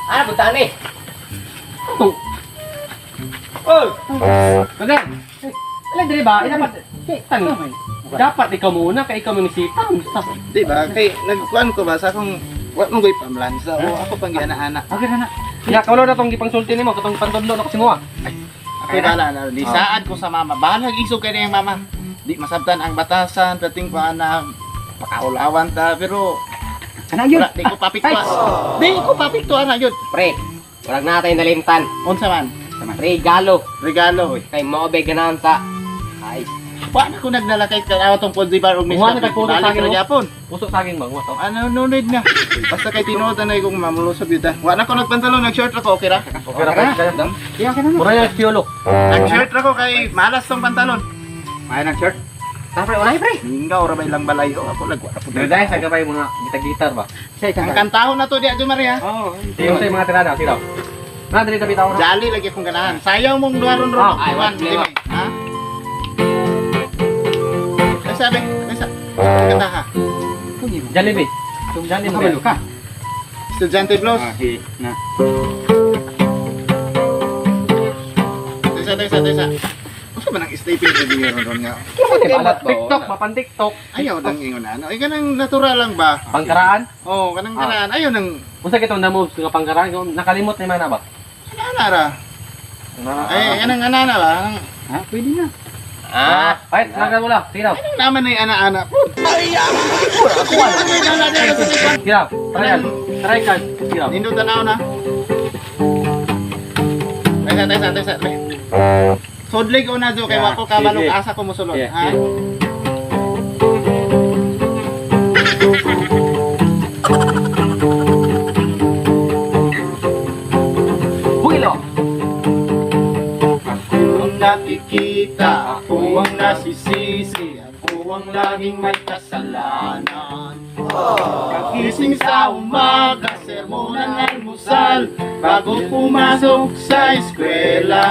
Ah, punta ni. Oh. Oh. Baga. Ala dire ba? Eh, dapat eh, tang. Dapat ikaw muna kay ikaw mong sita. Di ba? Kay nagkuan ko ba sa akong wa mo goy pamlansa o ako pang giana-ana. Okay na na. Ya, kaulo na tong gipangsulti nimo katong pantudlo na ko si Moa. Ako bala na di saad ko sa mama. Bahalag isog kay niyang mama. Di masabtan ang batasan, dating pa na pakaulawan ta pero Kana yun. wala, di ko papiktuan. Di ko papiktuan na yun. Pre, walang natay nalimtan. Unsa man? Regalo. Regalo. Kay mao ba ganahan sa ay. Wa na ko nagdala kay kanawa tong Ponzi bar og Wa na kay puto sa Balik akin, ra oh. gyapon. Puso saging ba? Wa to. Ano no need na. Basta kay tinuod na kung mamulusog yun ta. Wa na ko nagpantalon, nag-shirt ra ko, okay ra? Okay ra kay. Iya ka na. Mura yung piolo. Nag-shirt ra ko kay malas tong pantalon. May nang shirt. Tara pre, unay pre. Mingaw ra ba ilang balay o ako lag wa ra pud. Dahil dahil sa gabay mga gitar-gitar ba? Siya Ang kantahon na to diya Jo Maria. Oh, Sige sa mga tirada, sila. Na diri tabi tawo na. Jali lagi akong ganahan. Sayaw mong duharon ron. Ah, ay, Juan, wala problema. dili. Ha? Ay, sabi, ay, sa kanta ha. Jollibee. Jollibee. Kabalo ka. Estudyante Blues. Ah, hi na. Tesa, tesa, tesa. Unsa ba nang sleeping video ron ron nga? TikTok, mapan TikTok. Ayaw nang ingon ano. Ay kanang natural lang ba? Pangkaraan. Oh, kanang ganahan. Ayaw nang Unsa kitong na moves nga pangkaraan? Kung nakalimot ni mana ba? ana ra. Ay, kanang ana na ba? Kanang Ha, pwede na. Ah, Ay, nagal wala. Sige daw. anong naman ay ana-ana po. Ay, ako ano may ana diya sa tikwan. Sige daw. Try Try card. Sige daw. Nindot tanaw na. Tesa, tesa, tesa. Sudli ko na jo kay Yeah, wako kabalo sige. asa ko mosulod, Yeah, ha? yeah. Bugilo. Ako ang nakikita, ako ang nasisisi, ako ang laging may kasalanan. Kagising sa umaga, sermon ng almusal, bago pumasok sa eskwela.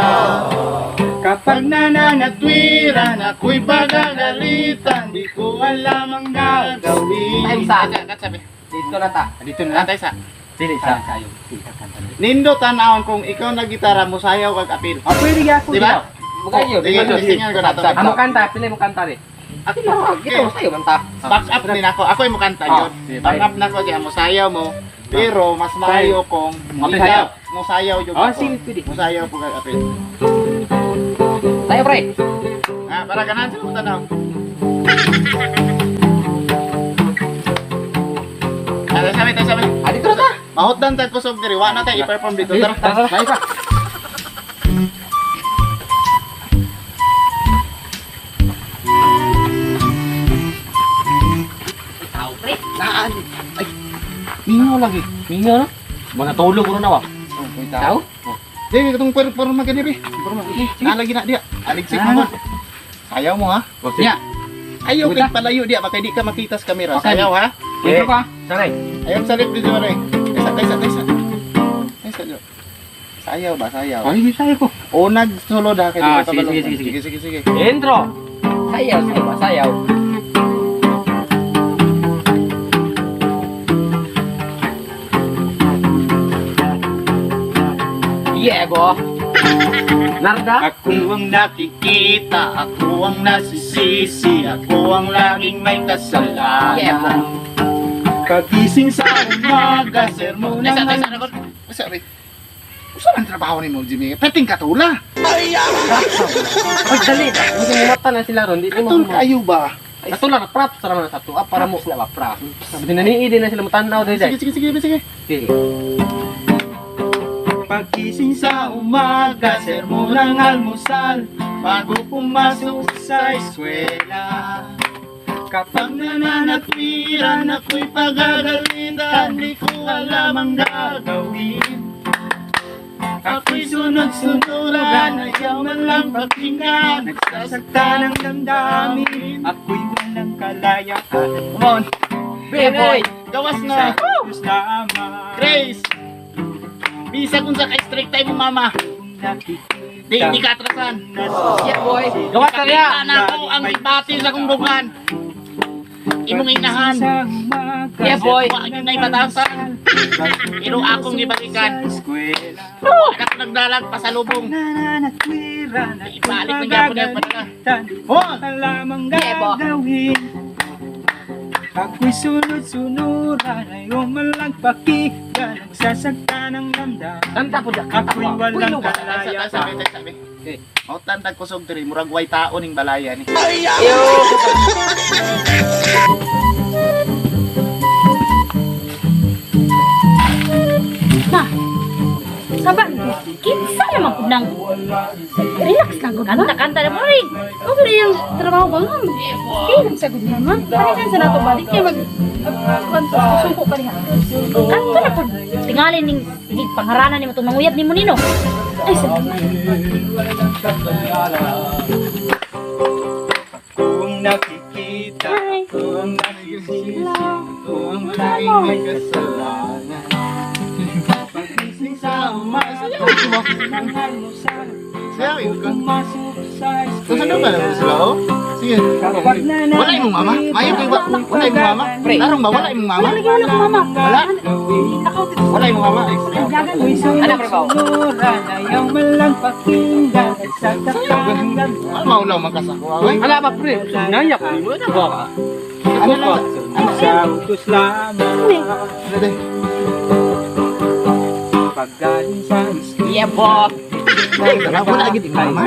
Kapag nananatwiran, ako'y pagagalitan, di ko alam ang gagawin. Time sa. Sabi, Dito na ta. dito na lang tayo sa. Dili sa. Sayo. Sige, kanta. Nindo tanawon kung ikaw nagitara mo sayaw kag apil. Ah, pwede gyapon. Di ba? Bukayo. Sige, tingnan ko na to. Amo kanta, pila mo kanta rin. Ako, Kita mo sayo man ta. Back up din ako. Ako yung mukanta Ah, yun. sige, Back up na ko siya. Musayaw mo. Pero mas maayo kung Apil ikaw. Musayaw yung Ah, ako. sige, pwede. Musayaw po kay apil. Tayo pre. Ah, para ganahan sila mo tanaw. Ah, sabi, tayo sabi. Ah, dito na ta. Mahutdan tag kusog diri. Wa na tayo i-perform dito. Tara. Tara, tara. Sayo ka. Tao pre. Naan. Ay. Mingaw lagi. Mingaw na. Mga tulog ko na wa. Tao. Di, katong perform magani bi. Perform. Na lagi na dia. Aligsik mo. Sayaw mo ha. Nya. Ayaw kay palayo dia baka di ka makita sa kamera. Okay. Sayaw ha. Intro ka. Sanay. Ayaw sa left dito mare. Tesa, tesa, tesa. Tesa jo. Sayaw ba, sayaw. Ay, sayo ko. O nagsulod ha kay di Ah, ka sige, kabalo. sige, sige, Sige, sige, sige. Intro. Sayaw, sayaw, ba, sayaw. Yeah, bo. Narda. Ako ang nakikita, ako ang nasisisi, ako ang laging may Yeah, bo. kasalanan. Kagising sa umaga, sermon ng Tesa, tesa, Usa man trabaho ni mo, Jimmy? Peting katula. Ay, dali. Hindi mo mata na sila ron. Di mo. Katul kayo ba? Katula na props ra man sa tuwa para mo. Props na ba, props. Sabi na ni na sila mo tanaw dili. Sige, sige, sige, sige. Sige. Pagkising sa umaga, sermon ng almusal, bago pumasok sa eskwela. Kapag nananatwiran, ako'y pagagalitan, di ko alam ang gagawin. Ako'y sunod-sunuran, ayaw man lang pakinggan, nagsasakta ng damdamin. Ako'y walang kalayaan. Come on, Boy. gawas na. Diyos na ama. Grace! Bisa kung sa ka-strict tayo mo, mama. Di, di ka atrasan. Yeah, boy. Gawas na niya. Ipakita na ako ang ibati sa kong dugan. Imong inahan. Yeah, boy. Wa gyud nay batasan. Pero akong gibalikan. Wa na ko nagdalag pasalubong. Ibalik man gyapon ang padala. Oh! Lamang Yeah, bo. gagawin. Ako'y sunod-sunuran, ayaw man lang pakinggan. Nagsasakta ng damdamin. Kanta po dyan, kanta Ako'y po. walang Sabi, kalaya. sabi, sabi. Mautan tag kusog diri, murag way tao ning balaya ni. Na. Saba, kinsa naman pud nang relax lang gud. Kanta kanta na mo rin. Okay na yung trabaho ba ma'am? Kaya lang sagod na ma'am. Balikan sa nato balik kay mag suko pa niya. Kanto na pud tingali ning sige pangharana nimo tong manguyab nimo nino. Ay salamat. Kung nakikita, Hi. kung nakikita, Hello. kung Hello. may kasalanan. Pagising sa umaga, ng almusal, Sayaw yun ko. pumasok sa So saan ba eskwela. sila oh? Sige. Kapag Wala imong mama? Mayo kay wala imong mama? Larong ba wala imong mama? Wala lagi wala akong mama. Wala? Nakaw dito. Wala imong mama? Dagan. Ako'y Ano, pre, Pao? sunod-sunuran, ayaw man lang pakinggan, nagsasakta ng damdamin. Ano maulaw man ka sa kuha? oy? Ala ba pre? Naya ko nimo na ba? Ano lang? Sa utos lamang, Ano day? paggaling sa eskwela. Yeah, boy. Wala wala gid imong mama.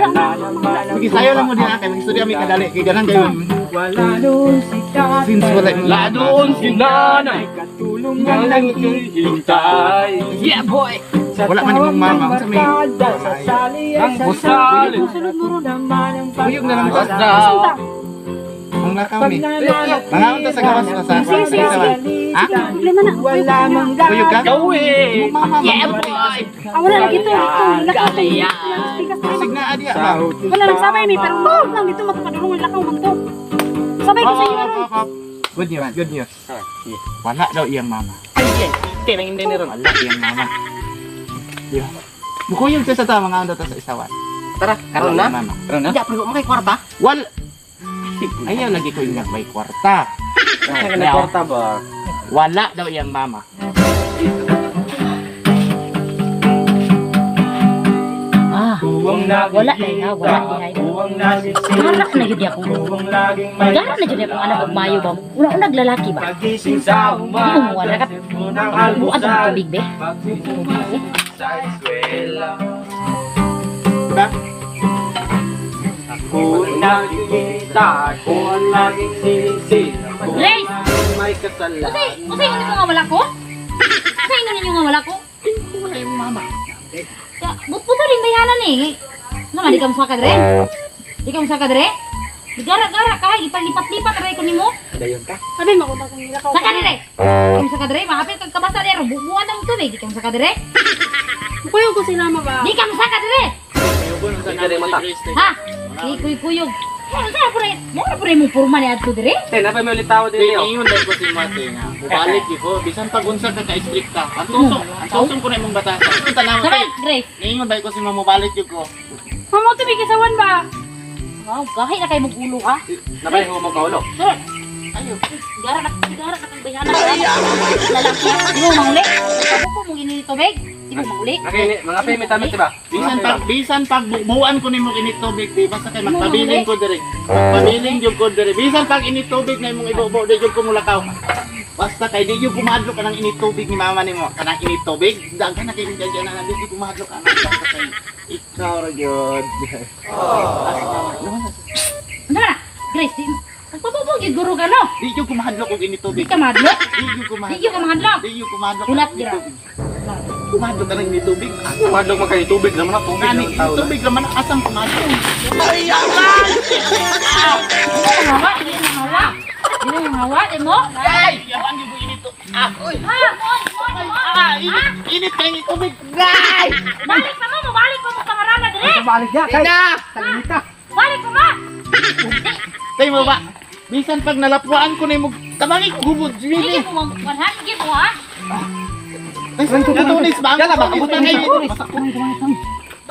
Sige, sayo lang mo din kay magistorya mi kadali kay ganan kayo. Wala doon si tatay. Since wala imong mama. Ladoon si nanay. Katulong na lang Hintay. Yeah, boy. Sa Wala man imong mama, unsa may- barkada, sasali ay Ang busali. Sunod mo ron. Naman ang Kuyog na lang ba? Basta. Santa. Ang lakaw Pag mi. nananatili Mangaon ta sa gawas pa sa. Sige, sige, sige. Ha? Problema na. Wala mang Kuyog ka? Gawin. Imong mama. Yeah, man. boy. Ah, wala lagi to. Ito, lakaw to. Galayan. Sige na adi Sa ba. utos Wala lang sabay mi pero oh, lang dito makapadulong ang lakaw man to. Sabay ko sa inyo ron. Good news, good news. Wala daw iyang mama. Ay, tinang hindi ni ron. Wala iyang mama. Di ba? Mukuyog siya sa tama nga ta sa isawan. Tara, karon na. Wala iyang mama. Karon na. Hindi, pre, makay kwarta. Wal Ayaw lagi ko yung may kwarta. Ay, kwarta ba? Wala daw iyang mama. Ah, Kuwang wala na ha, wala na ha. Kuwang nasisisi Gara na gyud ako. Kuwang laging may Gara na gyud akong anak og mayo ba. Una unag lalaki ba. Pagising sa Di mo wala umaga ka. Unang Buat ang almusal tubig be. Pagpumasok sa eskwela Diba? Ako ang nakikita, ako ang laging sisi. Ako ang Grace! laging may kasalanan. Usay, usay ingon ko nga wala ko? Usay ingon ninyo nga wala ko? Wala iyang mama. Ya, but-buto rin bayanan eh. Naman, di ka musaka dre? Di ka musaka dre? Gara-gara ka, ipalipat-lipat aray ko nimo. Dayon ka. Sabi mo kung Saka dire. Di ka musaka dre, mahapit kag kabasa dre, bubuan ang tubig. Di ka musaka dre. Kuyog ko sila ma ba? Di ka musaka dre. Hindi ka rin mata. Ha? Di kuy kuyog. Mo sa pare, mo na pare mo porma ni adto dire. Te, napay may ulit tao din niyo. Ingon lang ko si Mate nga. Mubalik ko bisan pag unsa ka ka-stricta. Ang tusong, ang tusong ko na imong batasan. Ang tanaw Sabay, kay. Grace. Ingon ba ko si mama mubalik gyud ko. Mamo tubig isawan ba? Wow, gahi na kay mong ulo ha. Napay mo kaulo. Sir. Ayo, gara na kang bayana. Lalaki. Di mo manguli. Ako mong inini tubig. Di mo manguli. Okay, mga pe, may tamit diba? Bisan pag bubuan ko nimo init tubig di basta kay magpabilin ko diri. Magpabilin gyud ko diri. Bisan pag init tubig na imong ibubo di gyud ko mulakaw. Basta kay di gyud kumadlo ka ng init tubig ni mama nimo. Kanang init tubig, daghan na kay dyan na di gyud kumadlo ka na basta kay ikaw ra gyud. Ano na? Grace, di Nagpabubog yung guro ka no? Di gyud kumadlo og init Di tubig. ka madlok? Di gyud kumadlo. Di gyud ka mahadlok? Di gyud kumadlo. Hulat gira. Kumadlo ka ng init tubig. Kumadlog man kayo tubig naman na tubig Gani, naman tao. tubig naman asang kumadlo. Di mo hawa, di mo hawa. Di mo hawa, di mo? Ay, yawan gyud ko init tubig. Ah, Ha? ah, init, init kay init tubig. Balik pa mo, mabalik pa mo pangarana dire. Balik ya, kay. Balik pa mo. Tay mo ba? Bisan pag nalapwaan ko na yung tabangi ko gubod. Hindi Sige. mo magwanhan, hindi mo ha. Natunis ba? Yala ba? Tunis Abutin ba mo. kayo?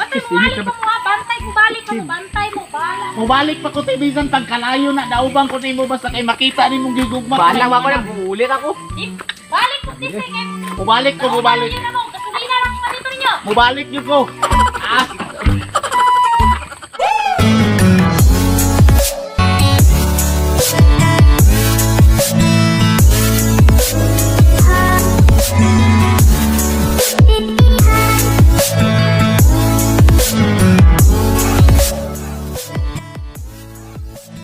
Bantay mo balik ko mo ha, bantay mo balik ka mo, bantay mo, bahala. Mubalik pa ko te bisan pag kalayo na daubang ko nimo basta kay makita nimong gigugma. Bahala ko na bulit ako. Di, balik ko ti kay Mubalik ko, mubalik. Yun na mo, gasolina lang pa dito ninyo. Mubalik gyud ko. Ah.